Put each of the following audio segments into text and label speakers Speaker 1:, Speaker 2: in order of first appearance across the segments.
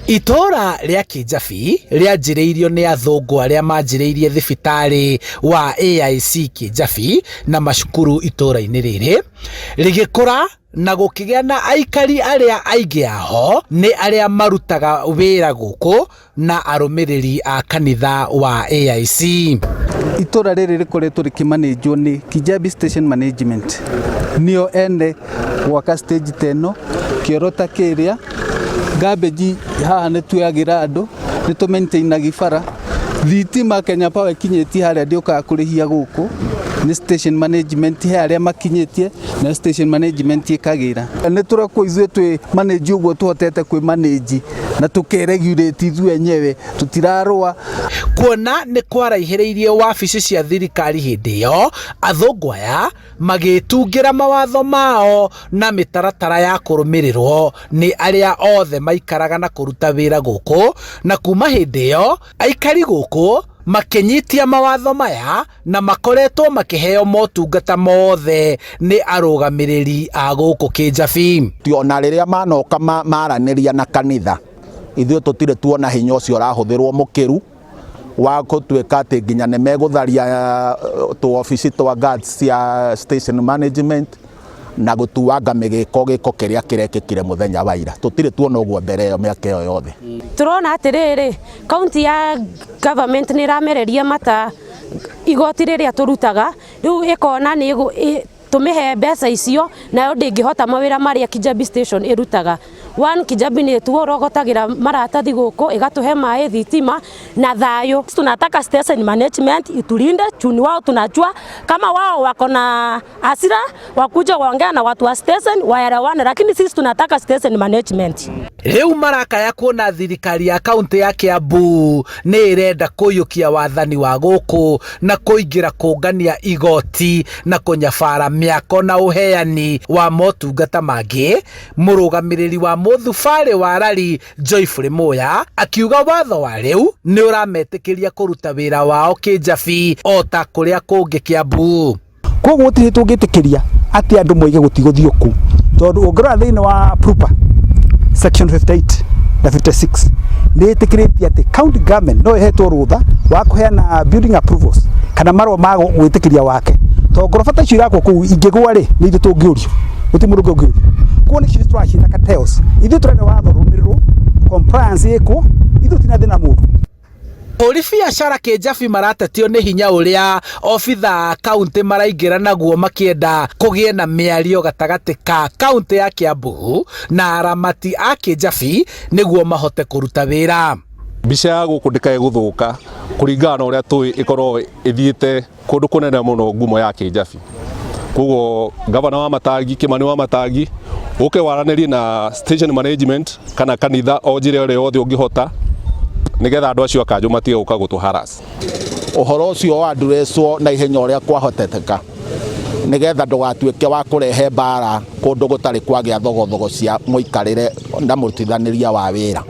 Speaker 1: Itũũra rĩa Kĩnjabi rĩanjĩrĩirio nĩ athũngũ arĩa manjĩrĩirie thibitarĩ wa AIC Kĩnjabi na macukuru itũũra-inĩ rĩrĩ, rĩgĩkũra na gũkĩgĩa na aikari arĩa aingĩ aho nĩ arĩa marutaga wĩra gũkũ na arũmĩrĩri a kanitha wa AIC.
Speaker 2: Itũra rĩrĩ rĩkoretwo rĩkĩmanĩnjwo nĩ Kijabi Station Management, nĩo ene gwaka stage ta ĩno, kĩoro ta kĩrĩa, garbage haha nĩ tuoyagĩra andũ, nĩ tũ maintainagi bara, thitima Kenya Power ĩkinyĩtie harĩa ndĩũkaga kũrĩhia gũkũ, nĩ station management he arĩa makinyĩtie na station management ĩkagĩra. Nĩ tũrekwo ithuĩ twĩ manage ũguo tũhotete kwĩ manage na tũkeregulate ithuĩ enyewe, tũtirarũa.
Speaker 1: Kuona nĩ kwaraihĩrĩirie wabici cia thirikari hĩndĩ ĩyo, athũngũ aya magĩtungĩra mawatho mao na mĩtaratara ya kũrũmĩrĩrwo nĩ arĩa othe maikaraga na kũruta wĩra gũkũ, na kuma hĩndĩ ĩyo aikari gũkũ makĩnyitia mawatho maya na makoretwo makĩheo motungata mothe nĩ arũgamĩrĩri a gũkũ Kĩnjabi.
Speaker 3: Ona rĩrĩa manoka maranĩria na kanitha, ithuĩ tũtirĩ tuona hinya ũcio ũrahũthĩrwo mũkĩru wa gũtuĩka atĩ nginya nĩ megũtharia tũobici twa guards cia station management na gũtuanga mĩgĩko gĩko kĩrĩa kĩrekĩkire mũthenya wa ira. Tũtirĩ tuona ũguo mbere ĩyo mĩaka ĩyo yothe.
Speaker 4: Tũrona atĩrĩrĩ, kaunti ya government nĩ ĩramereria mata igoti rĩrĩa tũrutaga, rĩu ĩkona nĩ tũmĩhe mbeca icio nayo ndĩngĩhota mawĩra marĩa Kijabi Station ĩrutaga. One, Kijabi nĩ tuorogotagĩra maratathi gũkũ, ĩgatũhe maĩ, thitima na thayũ.
Speaker 5: Tunataka station management itulinde chuni wao, tunajua kama wao wako na hasira wakuja waongea na watu wa station waelewane, lakini sisi tunataka station management.
Speaker 1: Rĩu marakaya kuona thirikari ya kaunti ya Kiambu nĩ ĩrenda kũiyũkia wathani wa gũkũ na kũingĩra kũngania igoti na kũnyabara mĩako na ũheani wa motungata mangĩ. Mũrũgamĩrĩri wa mũthubarĩ wa Rari Joyfrey Muya akiuga watho wa rĩu nĩ ũrametĩkĩria kũruta wĩra wao Kĩnjabi o ta kũrĩa kũngĩ Kiambu.
Speaker 6: Koguo gũtirĩ tũngĩtĩkĩria atĩ andũ moige gũtigũthiĩ kũu, tondũ ũngĩrora thĩinĩ wa PRUPA section 58 na 56 nĩ ĩtĩkĩrĩtie atĩ county government no ĩhetwo rũtha wa kũheana building approvals kana marũa ma gwĩtĩkĩria wake, tondũ ngoroba ta icio irakwo kũu ingĩgwa rĩ, nĩ ithuĩ tũngĩũrio, gũtirĩ mũndũ ũngĩ ũngĩũrio. Koguo nĩcio tũraciĩta cartels. Ithuĩ tũrenda watho ũrũmĩrĩrwo, compliance ĩkwo, ithuĩ tina thĩna mũndũ.
Speaker 1: Ahũri biacara Kĩnjabi maratetio nĩ hinya ũrĩa obitha a kaunti maraingĩra naguo makĩenda kũgĩe na mĩario gatagatĩ ka kaunti ya Kiambu na aramati a Kĩnjabi nĩguo mahote kũruta wĩra.
Speaker 7: Mbica ya gũkũ ndĩkae gũthũka kũringana na ũrĩa tũĩ ĩkorwo ĩthiĩte kũndũ kũnene mũno ngumo ya Kĩnjabi. Koguo gavana wa Matangi, Kimani wa Matangi, ũke waranĩrie na station management kana kanitha o njĩra ĩrĩa yothe ũngĩhota nĩgetha andũ acio a kanjũ matige gũka gũtũ harass.
Speaker 3: Ũhoro ũcio wa addresswo na ihenya ũrĩa kwahoteteka nĩgetha ndũgatuĩke wa kũrehe mbara kũndũ gũtarĩ kwagĩa thogothogo cia mũikarĩre na mũrutithanĩria wa wĩra.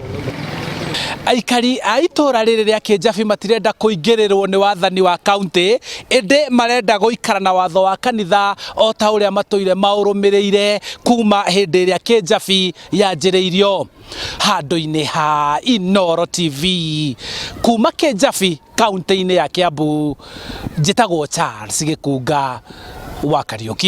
Speaker 1: Aikari a itũũra rĩrĩ rĩa Kĩnjabi matirenda kũingĩrĩrwo nĩ wathani wa kaunti, ĩndĩ marenda gũikara na watho wa kanitha o ta ũrĩa matũire maũrũmĩrĩire kuma hĩndĩ ĩrĩa Kĩnjabi yanjĩrĩirio. Handũ-inĩ ha Inooro TV kuma Kĩnjabi kaunti-inĩ ya Kiambu, njĩtagwo Charles Gĩkunga wa Kariũki.